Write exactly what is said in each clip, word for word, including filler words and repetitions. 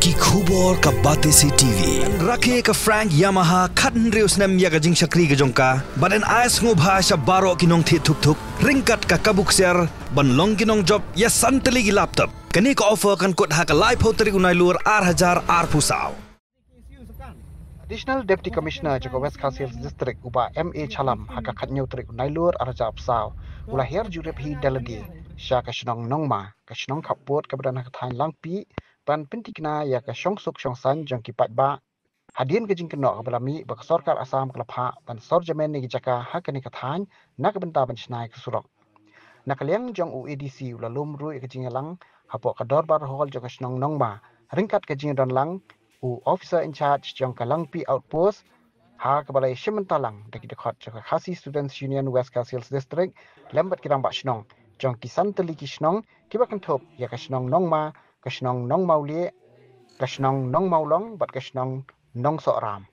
Ki khubor ka Batesi T V. Rakhe ka Frank Yamaha khathynriew snem ïa ka jingshakri ka jong ka. Bad yn ai sngewbha sha baroh ki nongthied thuk thuk ryngkat ka kabu ksiar ban long ki nongjop ïa san tylli ki laptop. Kane ka offer kan kut ha ka laiphew tarik u Nailur ar hajar arphew saw. Additional Deputy Commissioner jong ka West Khasi Hills District u Bah M A Challam ha ka khathynñiew tarik u Nailur ar hajar arphew saw u la hiar jurip hi da lade sha ka shnong Nongma, ka shnong khappud kaba don ha ka thaiñ Langpih, ban pyntikna ïa ka shongsuk shongsaiñ jong ki paidbah hadien ka jingkynnoh kaba la mih ba ka sorkar Assam ka la phah ban sor jamin ïa ki jaka ha kane ka thaiñ na ka bynta ban shna ïa ka surok. Na ka liang jong u A D C u la lum ruh ïa ka jingïalang hapoh ka dorbar hall jong ka shnong Nongma ryngkat ka jingdon lang u officer in charge jong ka Langpih Outpost, ha kaba la ïashim bynta lang da ki dkhot jong ka Khasi Students Union West Khasi Hills District lem bad ki rangbah shnong jong ki san tylli ki shnong kiba kynthup ïa ka shnong Nongma, ka shnong Nongmawlieh, ka shnong Nongmawlong bad ka shnong Nongsohram.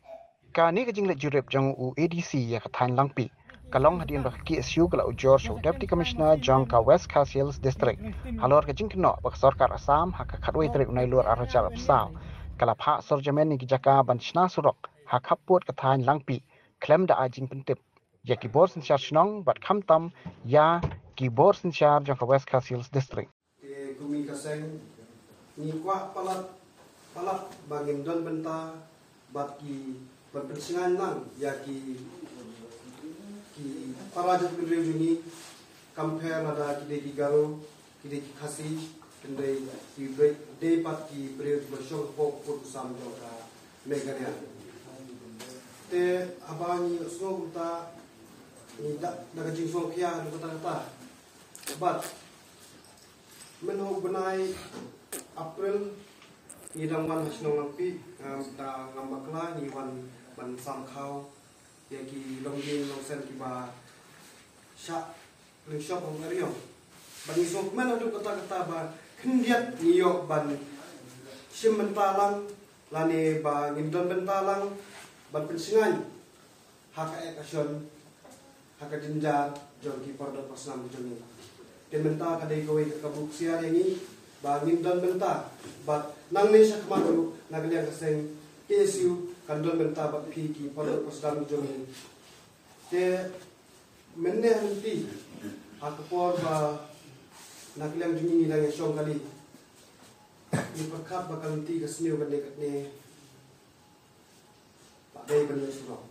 Kane ka jingleit jurip jong u A D C ïa ka thaiñ Langpih ka long hadien ba ka K S U ka la ujor sha u Deputy Commissioner jong ka West Khasi Hills District halor ka jingkynnoh ba ka sorkar Assam ha ka khatwei tarik u Nailur ar hajar arphew saw ka la phah sor jamin ïa ki jaka ban shna surok ha khappud ka thaiñ Langpih khlem da ai jingpyntip ïa ki bor synshar shnong bad khamtam ïa ki bor synshar jong ka West Khasi Hills District. Te kum i ka seng ngi kwah palat palat ba ngin don bynta bad ki ban pynshngaiñ lang ïa ki ki para jaitbynriew jong ngi, kam pher lada ki dei ki Garo, ki dei ki Khasi, ki dei ki briew, dei pat ki briew kiba shong hapoh kut u sam jong ka Meghalaya. Te haba ngi sngew kumta ngi da da ka jingsngewkhia haduh katta katta. Bad mynno u bnai April ngi dang wan ha shnong Langpih, em, da ngam bakla ngi wan ban sam khaw ïa ki longdien longsem kiba shah lyngshop ha u ariong. Bad ngi sngewkmen haduh katta katta ba khyndiat ngi ïoh ban shim bynta lang lane ba ngin don bynta lang ban pynshngaiñ ha ka action, ha ka jynjar jong ki para doh para snam jong ngi. Te mynta ka dei kawei ka kabu ksiar ïa ngi ba ngin don bynta bad nangne sha khmat ruh na ka liang ka seng K S U kan don bynta bad phi ki para doh para snam jong ngi. Te mynne ha lynti ha ka por ba na ka liang jong ngi ngi dang ïashong kali, ngi pyrkhat ba ka lynti ka sniew kane kane ba dei ban leit surok.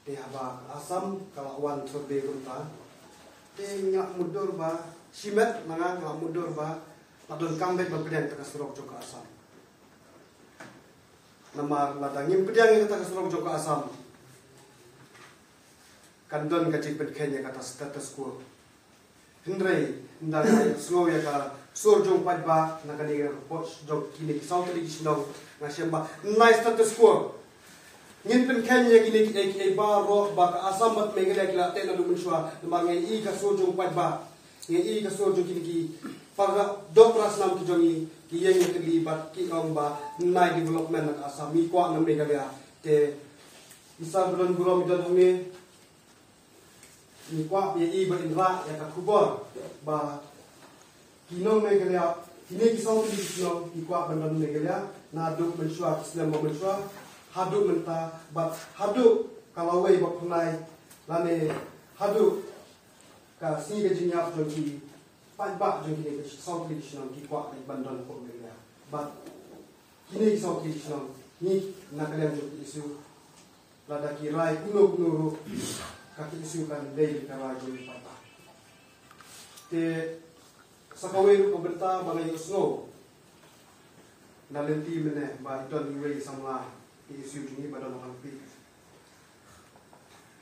Te haba ka Assam ka la wan survey kumta, te ngi la mutdur ba shimet na nga ngi la mutdur ba la donkam beit ban pdiang kata ka surok jong ka Assam. Namar lada ngim pdiang ïa kata ka surok jong ka Assam, kan don ka jingpynkheiñ ïa kata status quo. Hynrei ynda nga sngew ïa ka sur jong paidbah na kane ka por jong kine ki saw tylli ki shnong, nga shem ba nai status quo. Ngin pynkheiñ ïa kine kiei kiei baroh ba ka Assam bad Meghalaya ki la teh naduh mynshuwa, namar nga i ka sur jong paidbah. Nga i ka sur jong kine ki para doh para snam ki jong ngi, ki ïeng ïa ka li bad ki ong ba nai development na ka Assam, ngi kwah na Meghalaya. Te i sar ba don burom i don hangne, ngi kwah ïa i ba in rah ïa ka khubor ba ki nong Meghalaya, kine ki saw tylli ki shnong ki kwah ban don Meghalaya naduh mynshuwa, ki snem ba mynshuwa, haduh mynta bad haduh ka lawei ba phyrnai lane haduh ka sngi ka jingïap jong ki paidbah jong kine ki saw tylli ki shnong ki kwah ban don hapoh Meghalaya. Bad kine ki saw tylli ki shnong ngi na ka liang jong ki issue, lada ki rai kumno kumno ruh ka ki issue kan dei ka rai jong ki paidbah. Te sa kawei ruh ka bynta ba nga ïohsngew na lynti mynne ba i don iwei i samla ki issue jong ngi ba don ha Langpih.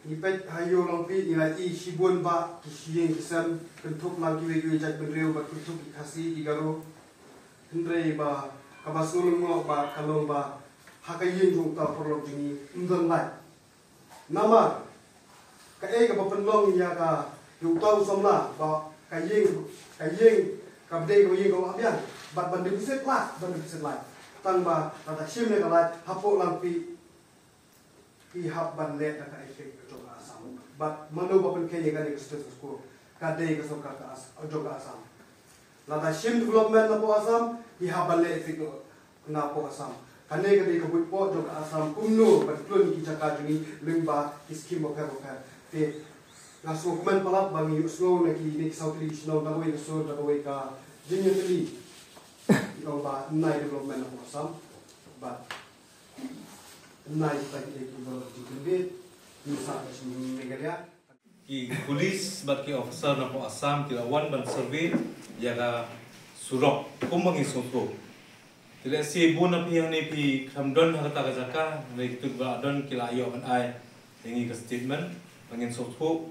Ngi peit ha ïew Langpih ngi la i shibun ba ki shyieng ki sem, kynthup lang kiwei kiwei jaitbynriew bad kynthup ki Khasi ki Garo. Hynrei ba kaba sngewlyngngoh ba ka long ba ha ka ïing jong uta u paralok jong ngi ym don light. Namar kaei kaba pynlong ïa ka, ïa uta u samla ba ka ïing, ka ïing kaba dei kaba ïing kaba biang bad ban deposit light, ban deposit light. Tang ba lada shim ïa ka light hapoh Langpih, ki hap ban leh da ka effect jong ka Assam. Bad mano ba pynkheiñ ïa kane ka status quo? Ka dei ka sorkar ka As-, jong ka Assam. Lada shim development napoh Assam, ki hap ban leh effect noh. Na poh Assam. Kane ka dei ka buit poh jong ka Assam kumno ban kloi ki jaka jong ngi lyngba ki skim bapher bapher. Te nga sngewkmen palat ba ngi ïohsngew na kine ki saw tylli ki shnong da kawei ka sur da kawei ka jingïatylli. Ki ong ba nai development na poh Assam. Ba nai kita ki dei ki ba jingkynbit. Ngi sa ka shnong Meghalaya. Ki police bad ki officer na poh Assam ki la wan ban survey ïa ka surok kum ba ngi sngewthuh. Te lehse bun na phi hangne phi khlem don ha kata ka jaka, hynrei ki tut ba la don ki la ïoh ban ai ïa ngi ka statement ba ngin sngewthuh,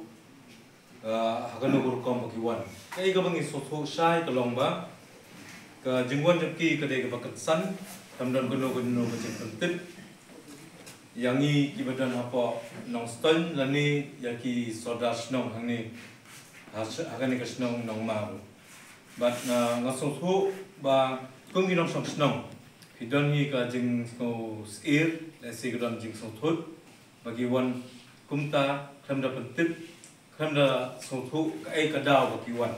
ah, ha kano ka rukom ba ki wan. Kaei kaba ngi sngewthuh shai ka long ba ka jingwan jong ki ka dei kaba kynsan, khlem don kano kano ka jingpyntip ïa ngi kiba don hapoh Nongstoiñ lane ïa ki sordar shnong hangne ha sh-, ha kane ka shnong Nongma ruh. Bad, ah, nga sngewthuh ba kum ki nongshong shnong ki don hi ka jingsngewsyier, lehse ka don jingsngewthuh ba ki wan kumta khlem da pyntip, khlem da sngewthuh kaei ka daw ba ki wan.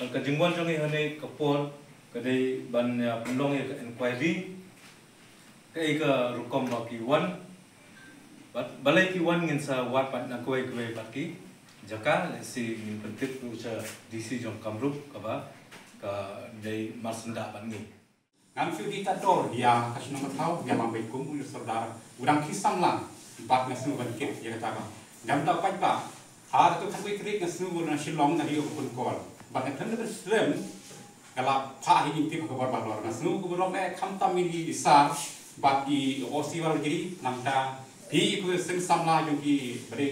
Bad ka jingwan jong ngi hangne ka por ka dei ban, ah, pynlong ïa ka inquiry, kaei ka rukom ba ki wan. Bad balei ki wan ngin sa wad bad na kawei kawei bad ki jaka, lehse ngin pyntip ruh sha D C jong Kamrup kaba ka dei marsyndah bad ngi. Ngam shu dei ta dor ïa ka shnong ka thaw, ïa Mambei kum u sordar u dang ki samla bad nga sngew ban kit ïa kata ba ngam da paidbah. Ha katu khatwei tarik nga sngew na Shillong nga ïoh ka phone call. Bad nga khlem da slem nga la phah hi jingtip ha ka bor ba halor. Nga sngew ka burom eh khamtam ïa i sar bad i O C Walgiri nangta phi i khuid seng samla jong ki ba dei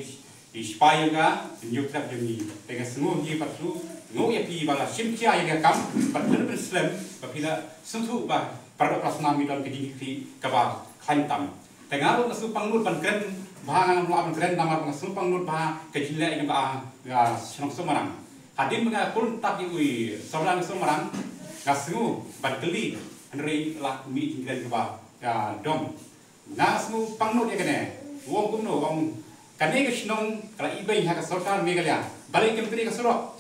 i sipai jong ka, i ñiewtrep jong ngi. Te nga sngew hi pat shu, nga ïa phi ba la shim khia ïa ka kam, bad khlem da slem ba phi la sngewthuh ba para doh para snam ngi don ka jingkitkhlieh kaba khlaiñ tam. Te nga ruh nga sngewpang lut ban kren bha, ngam lah ban kren namar ba nga sngewpang lut bha ka jingleh jong ka, ah, shnong Sumrang. Hadien ba nga kren tad ïa u sordar Sumrang, nga sngew ban kylli, hynrei la mih jingkren kaba, ah, dom. Nga sngewpang lut ïa kane. U ong kumno, u ong kane ka shnong ka la ibeiñ ha ka sorkar Meghalaya. Balei kim trei ka surok?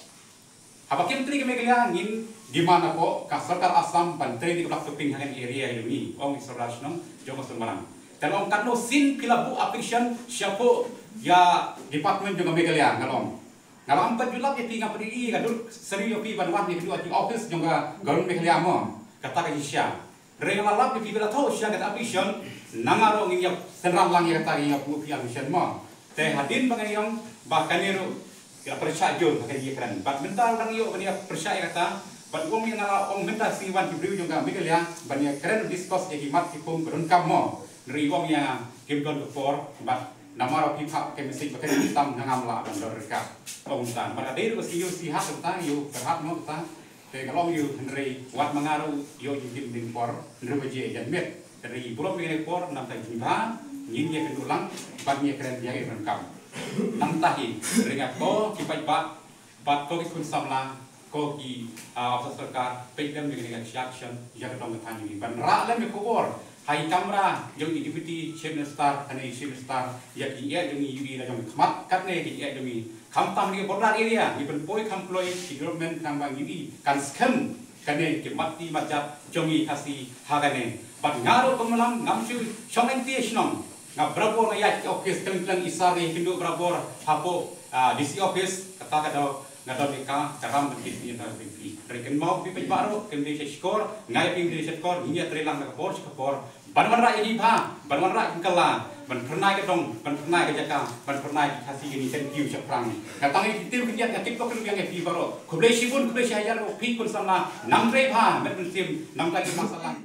Haba kim trei ka Meghalaya ngin demand hapoh ka sorkar Assam ban trei ïa ka black topping ha kane area ïa ngi, ong i sordar shnong jong ka Sumrang. Te la ong katno sien phi la buh application shapoh ïa department jong ka Meghalaya, nga la ong. Nga la ym pat ju lap ïa phi, nga phi i ka dur seri ïa phi ban wan ïa ka office jong ka government Meghalaya mo. Kata ka jingshisha. Hynrei nga la lap ïa phi ba la thoh sha kata application, nang nga ruh ngin ïa synran lang ïa kata, ngin ïa buh phi application mo. Te hadien ba nga ïa ong ba kane ruh ki la pyrshah jur ha ka jingïakren. Bad mynta ruh dang ïoh ban ïa pyrshah ïa kata. Bad u ong ïa nga la ong mynta sngi wan ki briew jong ka Meghalaya ban ïa kren discuss ïa ki mat ki pung ba donkam mo. Hynrei u ong ïa nga kim don ka por bad namar phi phah ka message ba kane tam, nga ngam lah ban don ryngkat. Ong tan bad ka dei ruh ka sngi ïoh sihat kata, ïoh pyrhat mo kata. Te nga la ong ïa u, hynrei wat ma nga ruh ïoh jingim ding por hynriew baje janmiet. Hynrei burom ïa kane ka por, namta jingim bha ngin ïa kynduh lang bad ngin ïa kren ïa ka donkam. Namta hi, hynrei nga, ko ki paidbah bad ko ki khun samla, ko ki, ah, officer sorkar, peit lem ïa kane ka action ïa ka dong ka thaiñ jong ngi. Ban rah lem ïa ka khubor ha i kamra jong i Deputy Chief Minister, kane i Chief Minister, ïa ki jingeh jong ngi, ïa ki la jong khmat katne ki jingeh jong ngi. Khamtam ha ki border area, ngi pynpoi kham kloi ki development khnang ba ngi kan skhem kane ki mat ti mat jat jong ngi Khasi ha kane. Bad nga ruh kum u Mawlam ngam shu shong lynti shnong. Nga barabor nga ïaid ki office kylleng kylleng, i sar ïa kynduh barabor hapoh, ah, D C office, kata ka daw nga don ïa ka, ka ram ban kit ïa ka pynphi. Hynrei kynmaw phi paidbah ruh, kim dei sha shkor, nga ïa phi ngim dei sha shkor, ngi ïa trei lang na ka por sha ka por. Ban wanrah ïa ki bha, ban wanrah ïa ki kylla, ban phyrnai ka dong, ban phyrnai ka jaka, ban phyrnai ki Khasi ki ni, thank you shaphrang. Nga tang ïa ki ktien khyndiat, nga kit bok kyrwiang ïa phi baroh. Khublei shibun, khublei shihajar ruh phi khun samla, nang trei bha, met mynsiem, nang trei ki masalah.